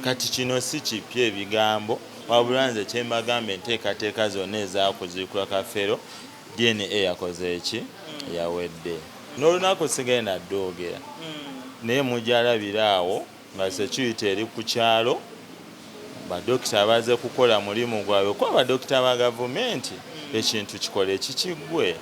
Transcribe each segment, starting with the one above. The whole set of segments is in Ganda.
Kati kino si kipya ebigambo, wabula nze kyembagamba, enteekateeka zonna ezakuziikula Kafeero, DNA yakoze eki, yawedde. N'olunaku sigenda ddoogera, naye mujalabira awo nga security eri ku kyalo, badokita baze kukola mulimu gwabwe, kuba badokita ba gavumenti ekintu kikole kikiggwe.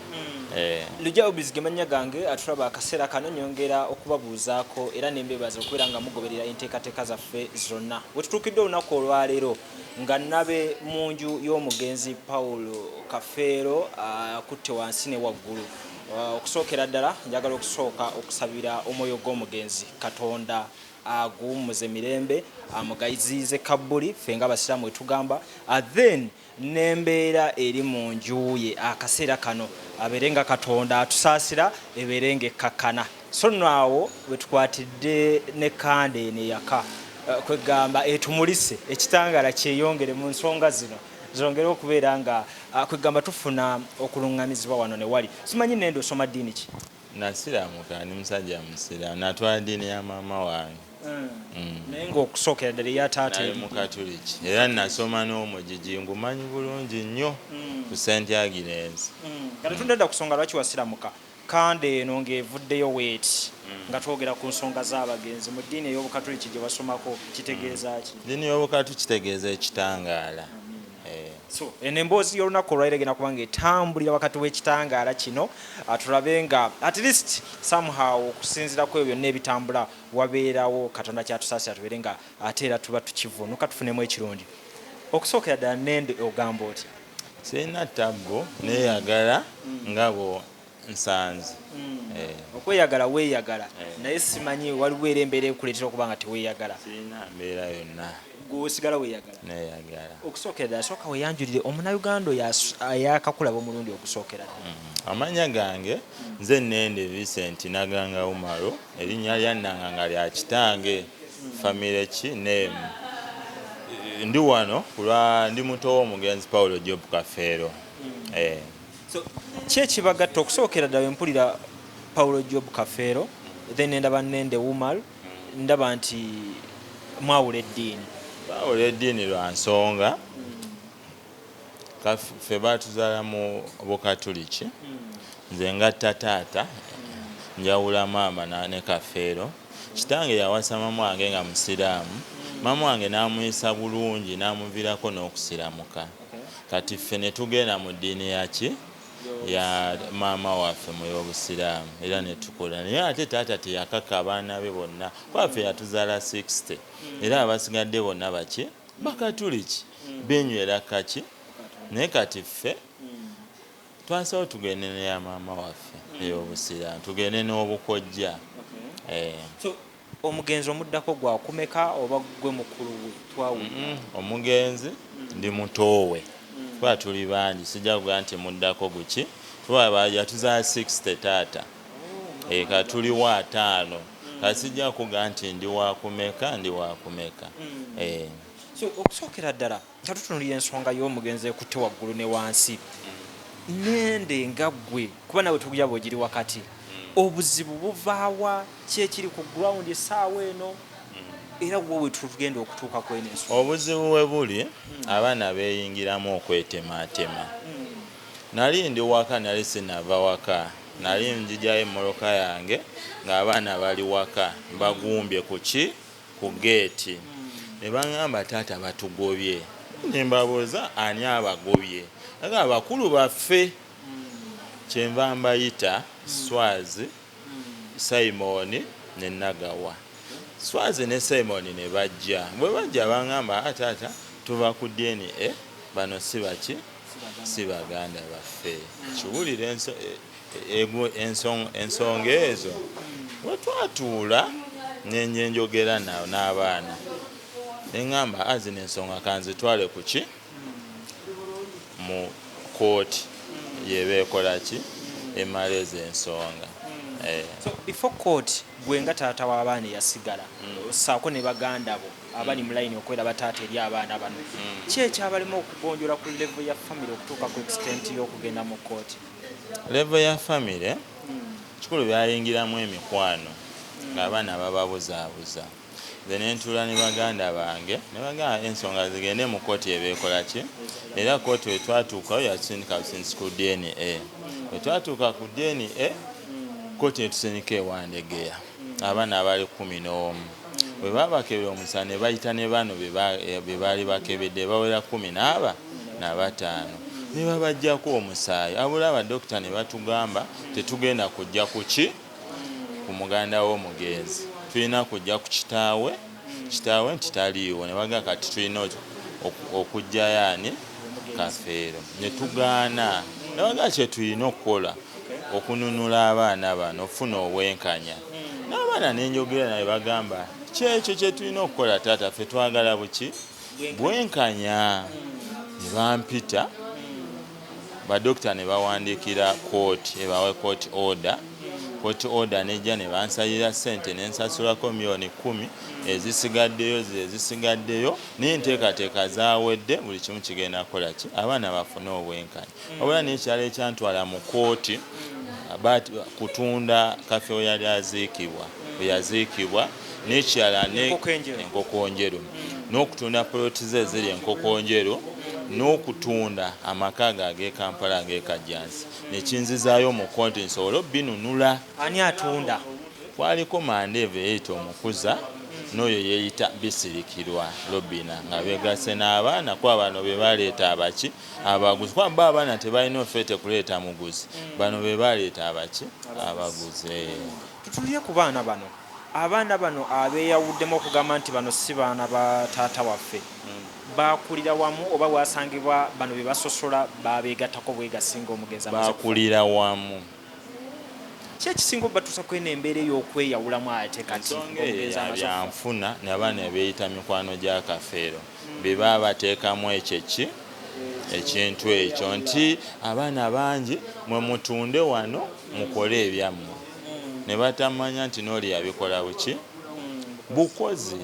Lujja Obis ge mannya gange. Atulaba akaseera kano, nyongera okubabuuzaako era nembebaza okubeera nga mugoberera enteekateeka zaffe zonna. We tutuukidde olunaku olwaleero nga nabe mu nju y'omugenzi Paul Kafeero akutte wansi ne waggulu. Okusookera ddala njagala okusooka okusabira omwoyo gw'omugenzi, Katonda aguwummuze mirembe, amugaziize kabbuli, ffe nga abasiraamu wetugamba. Then n'embeera eri mu nju ye akaseera kano abeere nga Katonda atusaasira, ebeere nga ekkakkana. So nno awo wetukwatidde ne kande eno eyaka, kwegamba etumulise ekitangaala kyeyongere mu nsonga zino, zongere okubeera nga kwegamba tufuna okuluŋŋamizibwa wano ne wali. Simanyi nende osoma ddiini ki? Nasiramuka, ndi musajja musiraamu, natwala ddiini ya maama wange. Naye ng'okusookera ddala eya taata? Nali mukatuliki, era nasoma n'omugigi ngumanyi bulungi nnyo ku St Agnes. Nga tetundadda kusonga lwaki wasiramuka, kande eno ng'evuddeyo weeti nga twogera ku nsonga z'abagenzi, mu ddiini ey'obukatuliki gye wasomako kitegeeza ki? Ddiini y'obukatu kitegeeza ekitangaala. So eno emboozi y'olunaku olwaliro egenda kuba nga etambulira wakati w'ekitangaala kino, tulabe nga at least somehow okusinziira ku ebyo byonna ebitambula wabeerawo Katonda kyatusaasira, tubeere nga ate era tuba tukivuunuka tufunemu ekirungi. Okusookera ddala, nende ogamba otya? Sirina tabbu, neeyagala nga bo nsanze. Okweyagala weeyagala, naye simanyi waliwo era embeera ekuleetera okuba nga teweeyagala? Sirina mbeera yonna. Gwe osigala weeyagala? Neeyagala. Okusookera ddala, sooka weeyanjulire omunnayuganda oyo ayakakulaba omulundi ogusookera ddala. Amannya gange nze Nende Vincent Naganga Umaru, erinnya lya Nanga nga lya kitange, famire ki name. Ndi wano kulwa ndi muto w'omugenzi Paulo Job Kafeero. So ki ekibagatta? Okusookera ddala empulira Paulo Job Kafeero, then ndaba Nende Umar, ndaba nti mwawula eddiini. Twawula eddiini lwa nsonga ffe baatuzaala mu bukatuliki. Nze ngatta taata, njawula maama ne Kafeero. Kitange yawasa maama wange nga musiraamu, maama wange n'amuyisa bulungi n'amuviirako n'okusiramuka. Kati ffe ne tugenda mu ddiini yaki ya maama waffe mu y'obusiraamu, era ne tukola. Naye ate taata teyakaka abaana be bonna, kuba ffe yatuzaala 60, era abasigadde bonna baki bakatuliki, benywera kaki. Naye kati ffe twasawo tugende neya maama waffe ey'obusiraamu, tugende n'obukojja. So omugenzi omuddako gwakumeka oba gwe mukulu we twawulira? Omugenzi ndi mutoowe, kuba tuli bangi, sijja kugaa nti muddako guki, kuba yatuzaala 60 taata, ka tuliwo 50. Kati sijja kugaa nti ndi wakumeka, ndi wakumeka. So okusookera ddala nga tutunulira ensonga y'omugenzi ekutte waggulu ne wansi, nende nga ggwe, kuba nawe tugya bwegiri wakati, obuzibu buvaawa? Ki ekiri ku ground essaawa eno, era wo we tugenda okutuuka ku eno ensonga? Obuzibu we buli, abaana beeyingiramu okwetematema. Nali ndi waka, nali sinava waka, nali njijayo emmoloka yange ng'abaana bali waka bagumbye ku ki, ku geeti, ne baŋŋamba, "Taata, batugobye." Ne mbabuuza, "Ani abagobye?" Aga, "Abakulu baffe." Kyenva mbayita Swazi, Simoni ne Nagawa. Swazi ne Simoni ne bajja. Bwe bajja baŋŋamba, "A taata, tuva ku DNA, bano si baki, si baganda baffe." Kiwulira ensonga ezo, bwe twatuula nenje njogera n'abaana, neŋŋamba, "A zino ensonga kanzitwale ku ki, mu kooti, yeba ekola ki, emala ezo ensonga." So before court, gwe nga taata w'abaana eyasigala saako ne baganda bo abali mu layini okubeera bataata eri abaana bano, ki ekyabalema okugonjola ku level ya family okutuuka ku extent y'okugenda mu kooti? Level ya family, kikulu byayingiramu emikwano, ng'abaana bababuzaabuza. Nze nentuula ne baganda bange ne bagamba ensonga zigende mu kooti ebeekola ki, era kooti wetwatuukayo yatusindika busindisi ku DNA. Wetwatuuka ku DNA, kooti netusindika ewandegeya abaana abali 11. Bwe babakebera omusana ne bayita ne bano be baali bakebedde bawera 15 ne babaggyako omusaayi. Abula abadokita ne batugamba tetugenda kujja ku ki, ku muganda w'omugenzi, tulina kujja ku kitaawe, kitaawe nti taliiwo. Ne bagamba kati tulina okuggyayo ani, Kafeero. Ne tugaana, ne bagamba kye tulina okukola okununula abaana bano ofuna obwenkanya. N'abaana nenjogera naye bagamba kyekyo kye tulina okukola taata, ffe twagala buki, bwenkanya. Ne bampita badokita ne bawandiikira kooti ebawe kooti order. Kooti order nejja ne bansalira ssente ne nsasulako 10,000,000 ezisigaddeyo zesigaddeyo, naye enteekateeka zaawedde, buli kimu kigenda kukola ki, abaana bafune obwenkanya. Wabula n'ekyalo ekyantwala mu kooti kutunda Kafeero we yali aziikibwa, we yaziikibwa, n'ekirala Enkokonjeru, n'okutunda poloti ze eziri Enkokonjeru, n'okutunda amaka ge ag'e Kampala ag'e Kajjansi, nekinzizaayo mu kooti nsobole obbinunula. Ani atunda? Kwaliko Mandeevu eyeyita omukuza n'oyo yeeyita Bisirikirwa Robina nga beegasse n'abaana, kuba bano be baleeta abaki, abaguzi, kuba bo abaana tebalina ofeete kuleeta muguzi, bano be baleeta abaki, abaguzi. Tutulire ku baana bano. Abaana bano abeeyawuddemu okugamba nti bano si baana ba taata waffe, bakulira wamu oba wasangibwa bano be basosola babeegattako bwegasinga omugenzi amaze kufa? Bakulira wamu. Ki ekisinga obatuusa ku eno embeera ey'okweyawulamu ate kati ensonga eyo omugenzi amaze okufa? Byanfuna n'abaana beeyita mikwano gya Kafeero, be baba bateekamu ekyo ki ekintu ekyo nti abaana bangi mwe mutunde wano mukole ebyammwe, ne batamanya nti n'oli yabikola buki, bukozi.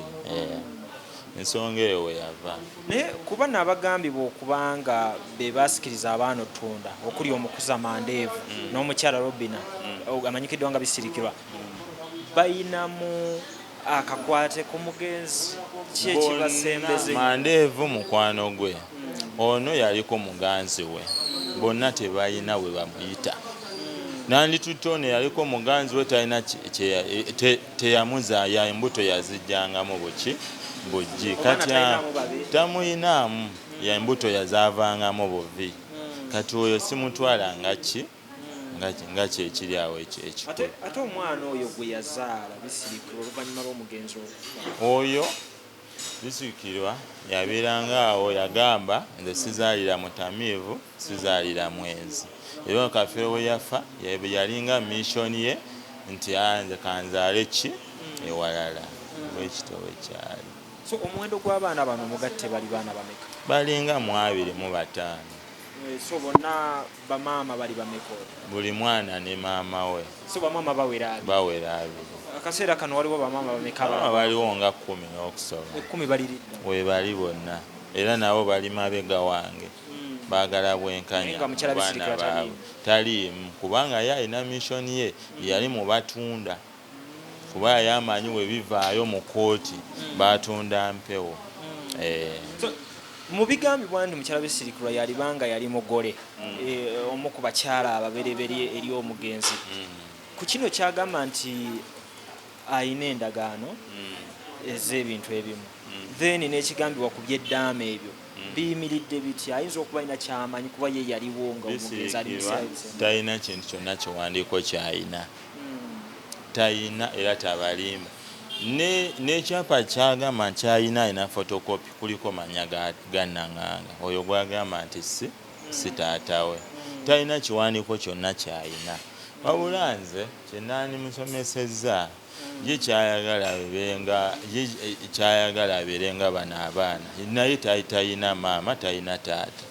Ensonga eyo we yava. Naye kuba n'abagambibwa okubanga be basikiriza abaana otunda, okuli omukuza Mandeevu n'omukyala Robina amanyikiddwa nga Bisirikirwa, bayinamu akakwate ku mugenzi? Ki ekibasembeze? Mandeevu mukwano gwe, ono yaliko muganzi we, bonna tebalina we bamuyita. Nanditutte ono yaliko muganzi we, talina teyamuzaaya, embuto yazijjangamu buki, buggi. Kati tamuyinaamu, embuto yazaavangamu buvi. Kati oyo simutwala nga ki, nga kyekiri awo ekikulu. Ate omwana oyo gwe yazaala Bisirikirwa oluvannyuma lw'omugenzi okufa, oyo Bisirikirwa yabeeranga awo, yagamba nze sizaalira mutamiivu, sizaalira mwenzi. Era Kafeero we yafa yalinga mission ye nti nze kanzaale ki ewalala, bwekito bwekyali. So omuwendo gw'abaana bano omugatte bali baana bameka? Balinga mu 25. So bonna bamaama bali bameka? Buli mwana ne maama we. So bamaama bawera 20? Bawera 20. Akaseera kano waliwo bamaama bameka? Bamaama baliwo nga 10 n'okusoba. 10 baliridda? Webali bonna, era nabo bali mabega wange, baagala bwenkanya. Nga mukyala Bisirikirwa taliimu? Taliimu, kubanga ye alina mission ye, yali mu batunda, kuba yali amanyi we bivaayo mu kooti batunda mpewo. Mu bigambibwa nti mukyala Bisirikirwa yalibanga yali mugole, omu ku bakyala ababereberye eri omugenzi. Ku kino kyagamba nti ayina endagaano ez'ebintu ebimu, then n'ekigambibwa ku by'eddaama ebyo biyimiridde bitya? Ayinza okuba alina kyamanyi kuba ye yaliwo nga omugenzi ali mu Bisirikirwa talina kintu kyonna kiwandiiko kyayina, tayina, era tabalimba. N'ekyapa kyagamba nti alina, alina photocopy, kuliko manya ga Naŋŋanga oyo gwagamba nti si taata we. Talina kiwandiiko kyonna kyayina. Wabula nze kyenandimusomesezza, ye kyayagala abeerenga, ye kyayagala abeerenga bano abaana, naye talina maama, talina taata,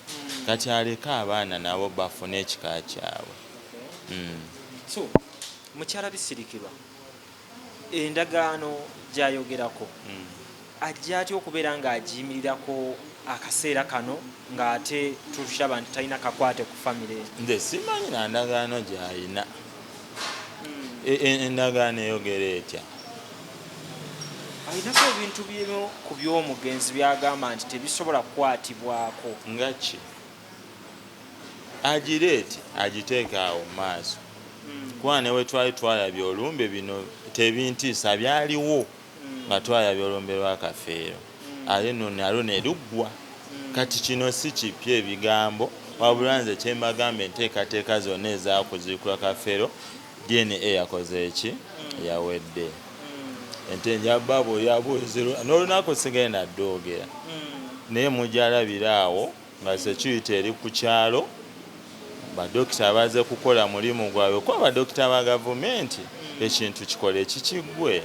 kati aleke abaana nabo bafune ekika kyabwe. So mukyala Bisirikirwa endagaano gy'ayogerako ajja atya okubeera ng'agiyimirirako akaseera kano ng'ate tukiraba nti talina kakwate ku famire? Nze simanyi na ndagaano gy'ayina. Endagaano eyogera etya? Alinako ebintu bimu ku by'omugenzi byagamba nti tebisobola kukwatibwako. Nga ki? Agireete, agiteeke awo mu maaso, kuba ne we twali twalabye olumbe, bino tebintiisa, byaliwo nga twalabye olumbe lwa Kafeero, ate nno nalwo ne luggwa. Kati kino si kipya ebigambo, wabula nze kyembagamba, enteekateeka zonna ezakuziikula Kafeero, DNA yakoze eki? Yawedde. Ente njababo yabwezerwa n'olunaku sigenda ddoogera, naye mujalabira awo nga security eri ku kyalo, badokita baze kukola mulimu gwabwe, kuba badokita ba gavumenti, ekintu kikole ekikiggwe.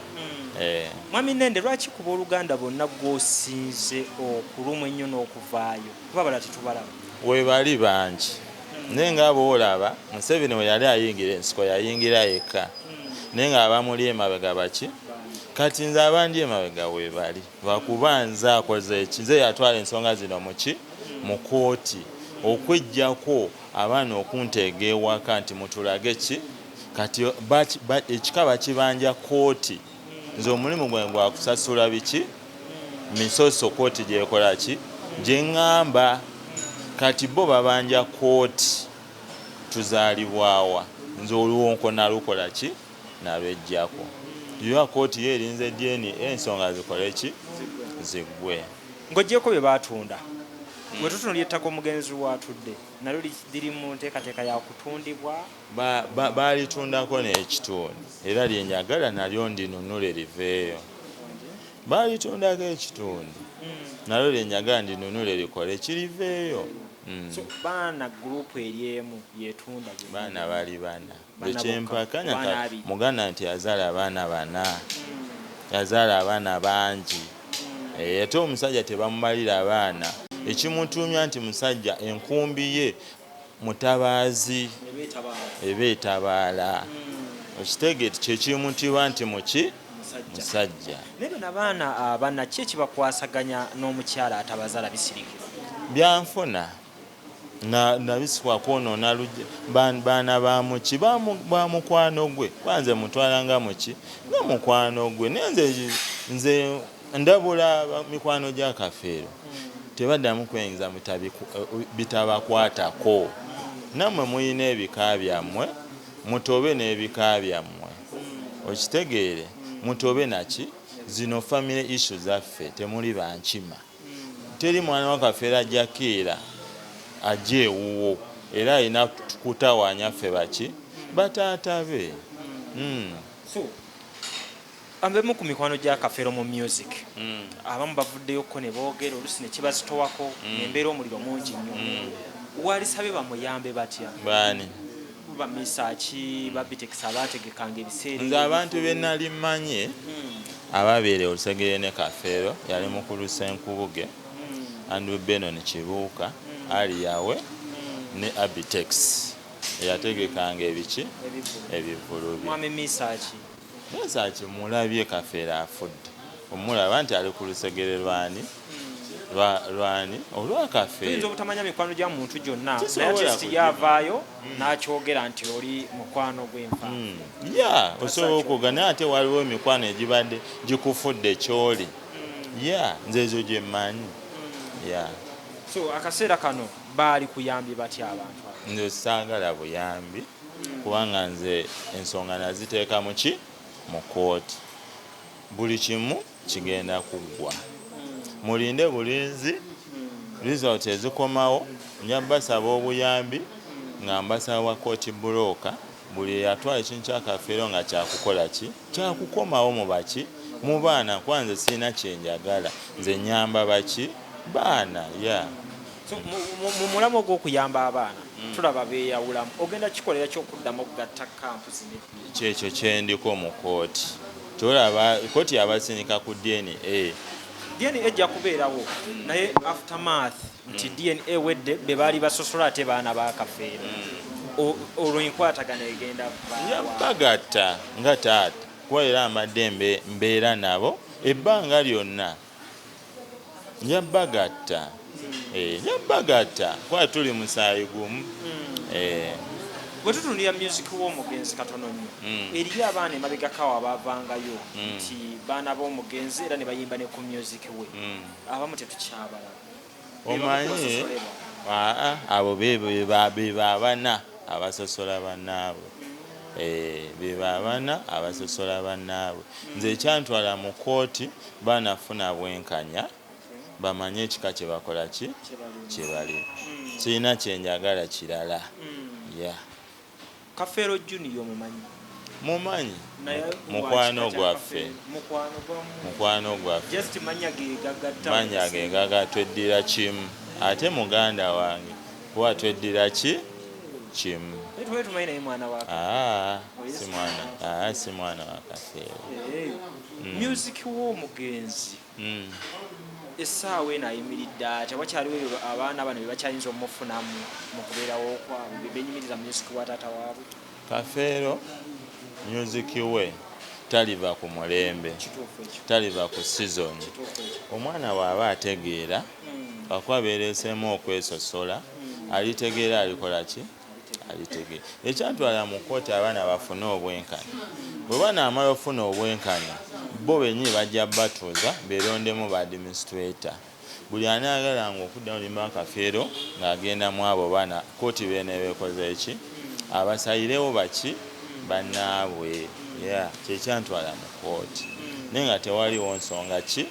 Mwami Nende, lwaki ku booluganda bonna gw'osinze okulumwa ennyo n'okuvaayo, kuba bala tetubalaba? Webali bangi, naye nga boolaba Museveni we yali ayingira ensiko, yayingira yekka, naye nga abamuli emabega baki? Kati nze abandi emabega webali, lwakuba nze akoze eki? Nze yatwala ensonga zino muki? Mu kooti, okwejjako abaana okunteega ewaka nti mutulage ki. Kati ekika bakibanja kooti. Nze omulimu gwange gwakusasula biki? Misoso. Kooti gyekola ki? Gyeŋŋamba. Kati bo babanja kooti tuzaalibwawa. Nze oluwonko nalukola ki? Nalwejjako. Yo kooti yo erinze DNA, ensonga zikole ki? Ziggwe. Ng'oggyeko bye baatunda, bwe tutunulira ettaka omugenzi waatudde nalyo, liri mu nteekateeka ya kutundibwa? Baalitundako n'ekitundu, era lyenjagala nalyo ndinunule liveeyo. Baalitundako ekitundu, nalyo lyenjagala ndinunule likole kiriveeyo. So baana group eri emu yetunda byonna? Baana bali bana. Bana bokka. Ekyempakanya Baana abiri. muganda nti yazaala abaana bana, yazaala abaana bangi. Ate omusajja tebamumalira abaana. Ekimutuumya nti musajja, enkumbi ye mutabaazi. Ebeetabaala. Eba etabaala, okitegeere, kyekimutiba nti muki? Musajja. Musajja. Naye bano abaana abana, ki ekibakwasaganya n'omukyala atabazaala bisirikirwa? Byanfuna nabisibwa kwonoona baana ba muki? Ba mukwano gwe, kuba nze mutwala nga muki? Nga mukwano gwe. Naye nze ndabula mikwano gya Kafeero, tebaddamu kuyingiza bitabakwatako. Nammwe muyina ebika byammwe, mutobe n'ebika byammwe, okitegeere, mutobe naki zino family issue zaffe. Temuli bankima, teri mwana wa Kafeero ajja kiira ajja ewuwo, era alina kutawaanya ffe baki? Bataata be. So abemu ku mikwano gya Kafeero mu music, abamu bavuddeyoko ne boogera, olusi ne kibazitowako, embeera omuliro mungi nnyo. Walisabye bamuyambe batya? Baani? Bamisaaki, babitekesa, abategekanga ebiseera. Nze abantu be nali mmanyi ababeera olusegere ne Kafeero, yali mukulu Senkubuge, Andrew Benon Kibuuka, Ali Yawe ne Abitex eyategekanga ebiki? Ebivulu bye. Mwami Misaaki? Mesaki mulabye Kafeero afudde, omulaba nti ali ku lusegere lwani? Lwani? Olwa Tuyinza Kafeero. obutamanya mikwano gya muntu gyonna, naye Kisobola at least kugima. yavaayo n'akyogera nti oli mukwano gw'enfa. Ya, osobola okuga, naye ate waliwo emikwano egibadde gikufudde kyoli. Ya, nze ezo gye mmanyi, ya. So akaseera kano baali kuyambye batya abantu abo? Nze saagala buyambi, kubanga nze ensonga naziteeka muki? Mu kooti. Buli kimu kigenda kuggwa, mulinde bulinzi result ezikomawo. Nja basaba obuyambi nga mbasaba bwa kooti broker, buli eyatwala ekintu kya Kafeero nga kyakukola ki? Kyakukomawo mu baki? Mu baana, kuba nze sirina kyenjagala, nze nyamba baki? Baana, ya. So mu mulamu ogw'okuyamba abaana, tulaba beeyawulamu, ogenda kikolera kyokuddamu okugatta camp zino ebbiri? Kyekyo kyendiko mu kooti. Kyolaba kooti yabasindika ku DNA. DNA ejja kubeerawo, naye aftermath nti DNA wedde, be baali basosola ate baana ba Kafeero. Olwo enkwatagana egenda Nja baawa? bagatta nga taata, kuba era mbadde mbeera nabo ebbanga lyonna. Nja bagatta, nja bagatta kuba tuli musaayi gumu. Bwe tutunulira music w'omugenzi katono nnyo, eriyo abaana emabegakawo abaavangayo nti baana b'omugenzi era ne bayimba ne ku music we, abamu tetukyabalaba. Omanyi, aa, abo beba abana abasosola bannaabwe. Beba abana abasosola bannaabwe. Nze ekyantwala mu kooti, baanafuna bwenkanya, bamanye ekika kye bakola ki kye bali. Sirina kyenjagala kirala ya. Kafeero Junior omumanyi? Mumanyi. Naye Mukwano wa kika kya gwaffe. Kafeero. Mukwano gwammwe. Mukwano gwaffe. Just manya ge gagatta. Manya ge gaga, tweddira kimu, ate muganda wange, kuba tweddira ki kimu. Naye tubadde tumanyi naye mwana wa Aa, si mwana, aa, si mwana wa Kafeero. Music w'omugenzi essaawa eno ayimiridde atya? Wakyaliwo ebyo abaana bano bye bakyayinza omufunamu mu kubeerawo kwabwe, bye benyumiriza music wa taata waabwe? Kafeero music we taliva ku mulembe. Kituufu ekyo. Taliva ku season. Kituufu ekyo. Omwana bw'aba ategeera, akuba beereseemu okwesosola, alitegeera, alikola ki, alitegeera. Ekyantwala mu kkooti, abaana bafune obwenkanya. Bwe banaamala okufuna obwenkanya, bo bennyini bajja batuuza beerondemu ba administrator. Buli anaagalanga okuddamu olimba Kafeero ng'agenda mu abo baana, kooti beneebeekoze eki, abasayirewo baki bannaabwe. Ya, kyekyantwala mu kooti, naye nga tewaliwo nsonga ki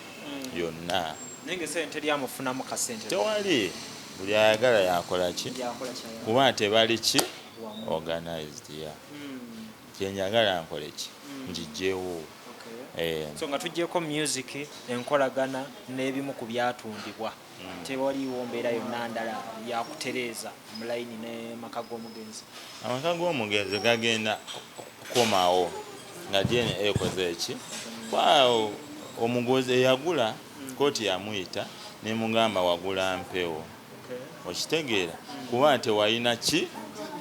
yonna. Naye nga esente teryamufunamu kasente? Tewali. Buli ayagala yakola ki. Yakola kyayagala. Kuba tebali ki Wamu. organized. Ya, kyenjagala nkole ki, njijjewo. So nga tugyeko music, enkolagana n'ebimu ku byatundibwa, tewaliwo mbeera yonna ndala yakutereeza mu layini n'amaka g'omugenzi? Amaka g'omugenzi gagenda kukomawo nga DNA ekoze eki. Waawo omuguzi eyagula, kooti yamuyita nemugamba, "Wagula mpewo." Okitegeera? Kuba tewalina ki,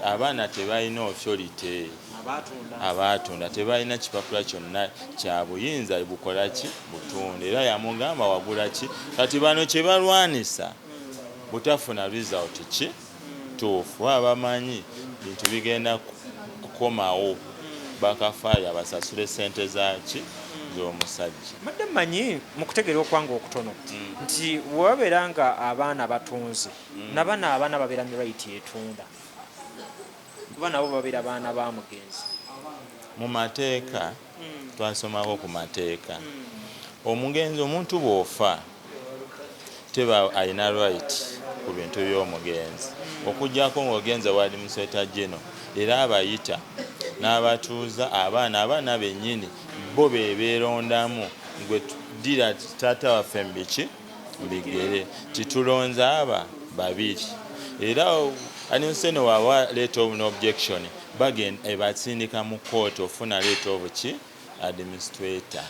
abaana tebalina authority. Abatunda. Abatunda tebalina kipapula kyonna kya buyinza bukola ki, butunda. Era yamugamba, "Wagula ki?" Kati bano kye balwanisa butafuna result ki tuufu. Baba bamanyi bintu bigenda kukomawo, bakafaayo abasasule sente zaki z'omusajja. Mbadde mmanyi mu kutegeera okwange okutono nti webabeera nga abaana batunze, nabano abaana babeera ne right etunda, kuba nabo babeera baana ba mugenzi. Mu mateeka, twasomako ku mateeka, omugenzi, omuntu bw'ofa, teba alina right ku bintu by'omugenzi okugjako ng'ogenze wa administrator general, era abayita n'abatuuza abaana. Abaana bennyini bo be beerondamu, gwe ddira taata waffe mbiki mbigere, titulonze aba babiri. Era administrator waba letter of no objection, bagenda basindika mu kooti ofuna letter of ki administrator.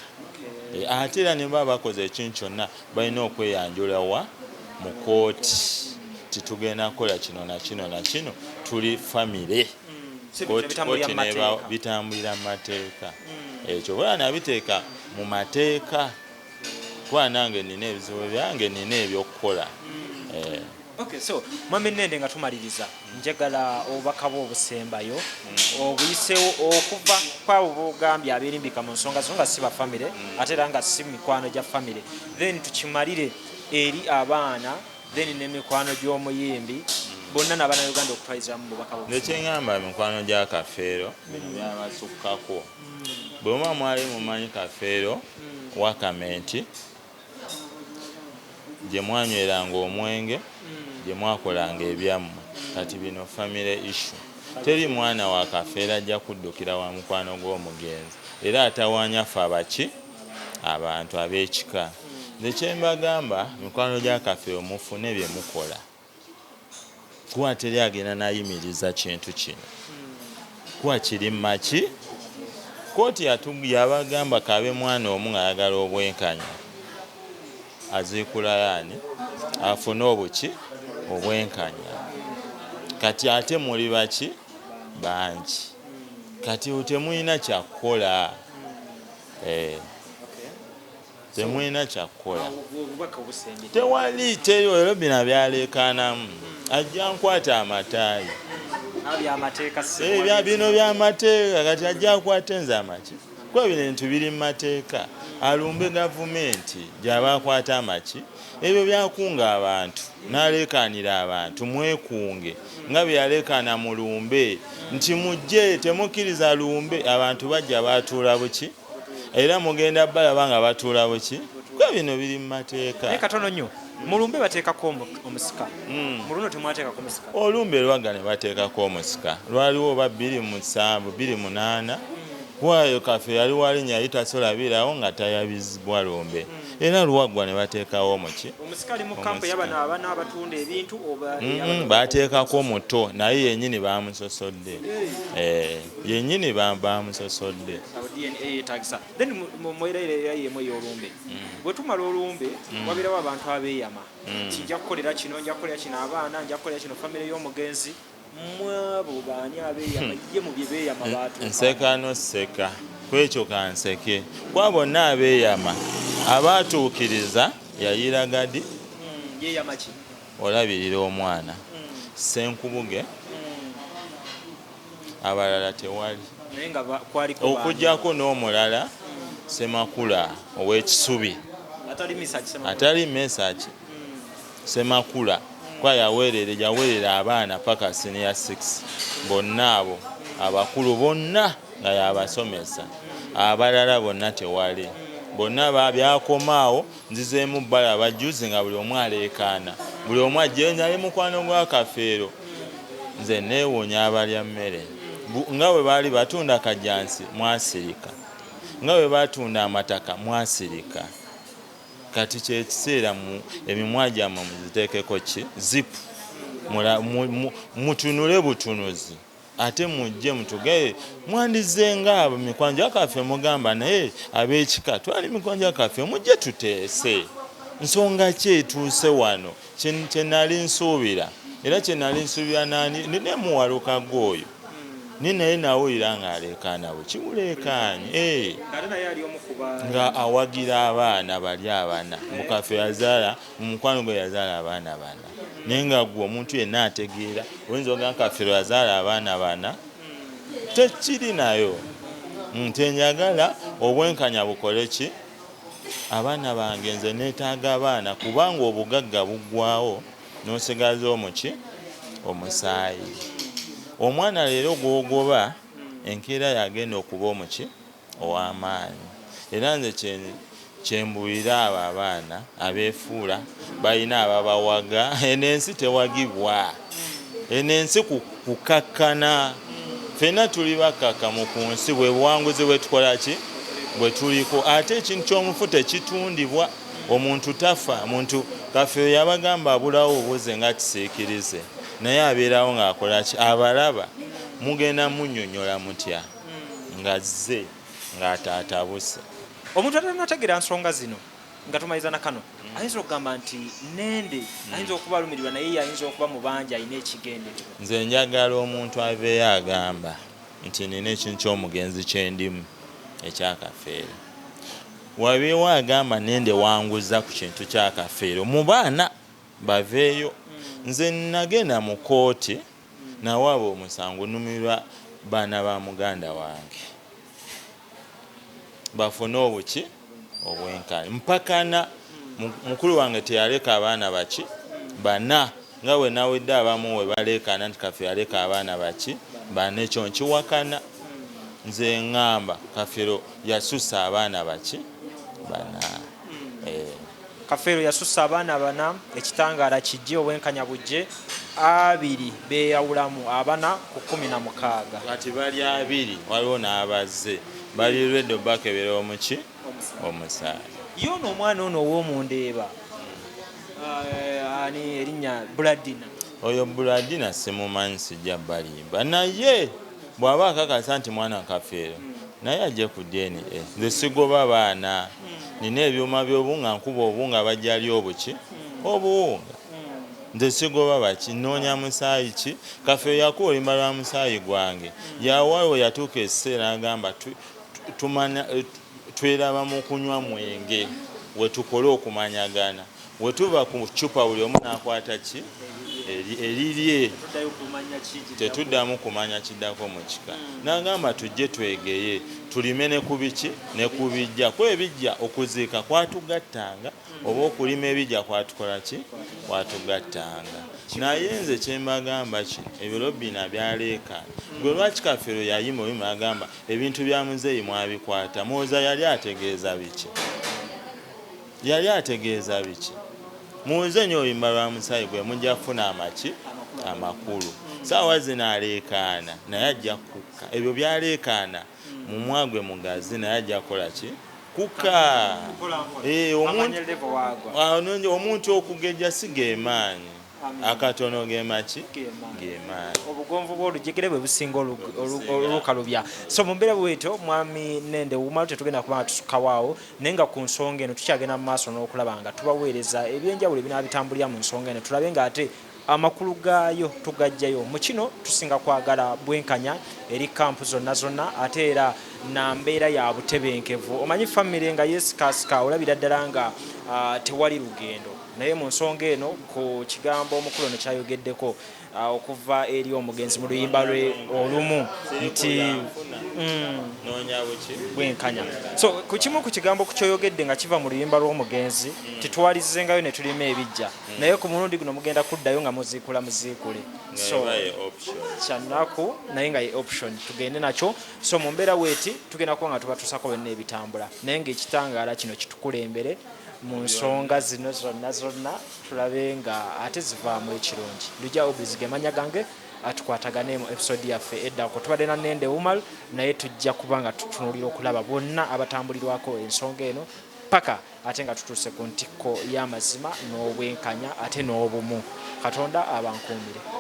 Ate era ne baba bakoze ekintu kyonna, balina okweyanjula wa mu kooti, titugenda kukola kino na kino na kino, tuli famire. Si bintu bitambulira mu mateeka. Bitambulira mu mateeka. Ekyo bwera nabiteeka mu mateeka, kuba nange nina ebizibu byange, nina ebyokukola. Okay, so mwami Nende, nga tumaliriza, njagala obubaka bwo obusembayo obuyisewo okuva kwabo bogambye aberimbika mu nsonga zo nga si ba famire, ate era nga si mikwano gya famire, then tukimalire eri abaana, then n'emikwano gy'omuyimbi bonna n'abannayuganda okutwaliziramu mu bubaka bwo. Nze kyeŋŋamba mikwano gya Kafeero, bino byabasukkako. Bwe muba mwali mumanyi Kafeero wakamenti gye mwanyweranga omwenge, gye mwakolanga ebyammwe, kati bino family issue. Teri mwana wa Kafeero ajja kuddukira wa mukwano gw'omugenzi era atawaanya ffe abaki abantu ab'ekika. Nze kyembagamba, mikwano gya Kafeero, mufune bye mukola, kuba teri agenda nayimiriza kintu kino, kuba kiri maki. Kooti yabagamba kabe mwana omu ng'ayagala obwenkanya, aziikula yaani afune obuki obwenkanya. Kati ate muli baki bangi, kati temulina kyakukola. Temulina kyakukola. Obubaka obusembye. Tewali, teri. Olwo bino byaleekaanamu, ajja nkwata amataayi. Bino byamateeka kati ajja akwate nze amaki, kuba bino ebintu biri mu mateeka. Alumbe gavumenti gyaba akwata amaki, ebyo byakunga abantu n'aleekaanira abantu mwekunge nga bye yaleekaana mu lumbe nti mujje temukkiriza lumbe. Abantu bajja batuula buki, era mugenda balaba nga batuula buki, kuba bino biri mu mateeka. Naye katono nnyo, mu lumbe bateekako omusika, mu luno temwateekako musika? Olumbe lwagga ne bateekako omusika, lwaliwo oba 2007, 2008, waayo Kafe yali walinnya yali tasolabirawo nga tayabizibwa lumbe, era lwaggwa ne bateekawo omuki. Omusika ali mu kampu yabano abana abatunda ebintu oba? Bateekako muto, naye yennyini bamusosodde, yennyini bamusosodde. Awo DNA yeetagisa. Then mweraera yemu ey'olumbe. Bwe tumala olumbe, wabeerawo abantu abeeyama nti nja kukolera kino, nja kukolera kino abaana, nja kukolera kino famire y'omugenzi. Mwabo baani abeeyama ye mu bye beeyama baatuuka? Nseka noseka kwekyo kanseke, kwa bonna abeeyama abaatuukiriza yayira gadi. Yeeyama ki? Olabirira omwana Senkubuge, abalala tewali. Naye nga kwaliko baani? Okugyako n'omulala Semakula ow'Ekisubi. Atali Misaki Semakula. Atali Mesaki Semakula, kwa yaweerera abaana paka senior 6, bonna abo abakulu bonna nga yabasomesa, abalala bonna tewali, bonna babyakomaawo. Nzizeemu bbala bajuzi nga buli omu aleekaana, buli omu ajje nali mukwano gwa Kafeero. Nze neewuunya abalya mmere nga bwe baali batunda Kajjansi mwasirika, nga bwe batunda amataka mwasirika. Kati kyekiseera emimwa gyammwe muziteekeko ki zipu, mutunule butunuzi, ate mujje mutugaye mwandizenga abo mikwano gyakaffe mugamba naye ab'ekika twali mikwano gyakaffe, mujje tuteese nsonga ki etuuse wano. Kye nali nsuubira, era kye nali nsuubira nani ne muwalukaga oyo ni naye nawulira ng'aleekaana bwe kimuleekaanye. Ate naye ali omu ku ba Nga awagira abaana bali abana mukafe yazaala mu mukwano gwe yazaala abaana bana, naye nga gwe omuntu yenna ategeera oyinza ogamba Kafeero yazaala abaana bana, tekiri nayo nti njagala obwenkanya bukole ki abaana bange. Nze neetaaga abaana kubanga obugagga buggwawo n'osigaza omuki omusaayi. Omwana leero gw'ogoba enkeera yagenda okuba omuki ow'amaanyi. Era nze kyembuulira abo abaana abeefuula balina ababawaga, eno ensi tewagibwa, eno ensi kukakkana, ffenna tuli bakkakkamu ku nsi, bwe buwanguzi bwe tukola ki bwe tuliko. Ate ekintu ky'omufu tekitundibwa, omuntu tafa. Muntu Kafeero yabagamba abulawo obuze nga kisiikirize, naye abeerawo ng'akola ki abalaba. Mugenda munnyonnyola mutya ng'azze ng'ataatabuse? Omuntu atanategeera nsonga zino, nga tumaliza na kano, ayinza okugamba nti Nende ayinza okuba alumirirwa, naye ye ayinza okuba mu bangi alina ekigendererwa. Nze njagala omuntu aveeyo agamba nti nina ekintu ky'omugenzi kyendimu ekyakafeero, wabeewo agamba Nende wanguza ku kintu kyakafeero mu baana baveeyo. Nze nagenda mu kooti nawaaba omusango numirwa baana ba muganda wange bafune obuki obwenkanya mpakana. Mukulu wange teyaleka abaana baki bana, nga bwe nawedde abamu we baleekaana nti Kafeero yaleka abaana baki bana, ekyo nkiwakana. Nze ŋŋamba Kafeero yasussa abaana baki bana. Kafeero yasussa abaana bana. Ekitangaala kijje, obwenkanya bujje. 20 beeyawulamu, abana ku 16. Kati bali 20, waliwo n'abazze bali ready bakebera omuki omusaayi. Ye ono omwana ono ow'omundeeba ani erinnya? Buladina? Oyo Buladina simumanyi, sijja balimba, naye bw'aba akakasa nti mwana Kafeero, naye ajje ku DNA. Nze sigoba baana, nina ebyuma by'obuwunga, nkuba obuwunga, bajjali obuki obuwunga. Nze sigoba baki, nnoonya musaayi ki. Kafeero yakuwa oluyimba lwa musaayi gwange, yawawe yatuuka ekiseera agamba tumanya tweraba mu kunywa mwenge wetukole okumanyagana, wetuva ku cupa buli omu n'akwata ki erirye tetuddamu kumanya kiddako mu kika. N'agamba tujje twegeye tulime ne ku biki ne ku bijja, kuba ebijja okuziika kwatugattanga oba okulima ebijja kwatukola ki, kwatugattanga. Naye nze kyembagamba kino, ebyo Robina byaleekaana. Gwe lwaki Kafeero yayima oluyimba n'agamba ebintu bya muzeeyi mwabikwata, mwoza yali ategeeza biki? Yali ategeeza biki? Muwulize nnyo oluyimba lwa musaayi gwe mujja kufuna amaki amakulu. Saawa zino aleekaana naye ajja kukka. Ebyo byaleekaana mumwa gwe mugazi naye ajja kukola ki? Kukka. Eh, omuntu okugejja si ge maanyi. Akatono ge maki? Ge maanyi. Obugonvu bw'olujegere bwe businga olukalubya. So mu mbeera bwetyo mwami Nende Umar tetugenda kuba nga tusukkawo awo. Naye nga ku nsonga eno tukyagenda mu maaso n'okulaba nga tubaweereza ebyenjawulo ebinaabitambulira mu nsonga eno, tulabe nga ate amakulu gaayo tugaggyayo. Mu kino tusinga kwagala bwenkanya eri kkampu zonna zonna ate era na mbeera ya butebenkevu. Omanyi famire nga yeesikaasika olabira ddala nga tewali lugendo. Naye mu nsonga eno ku kigambo omukulu ono kyayogeddeko okuva eri omugenzi mu luyimba lwe olumu nti bwenkanya. So ku kimu ku kigambo ku kyoyogedde nga kiva mu luyimba lw'omugenzi tetwalizzengayo ne tulima ebijja, naye ku mulundi guno mugenda kuddayo nga muziikula muziikule. So kyannaku naye nga ye option tugende nakyo. So mu mbeera weeti tugenda kuba nga tubatusako byonna ebitambula, naye ng'ekitangaala kino kitukulembere mu nsonga zino zonna zonna, tulabe nga ate zivaamu ekirungi. Lujja Obis ge mannya gange, tukwatagane mu episode yaffe eddako. Tubadde na Nende Umar, naye tujja kuba nga tutunuulira okulaba bonna abatambulirwako ensonga eno paka ate nga tutuuse ku ntikko y'amazima n'obwenkanya ate n'obumu. Katonda abankuumire.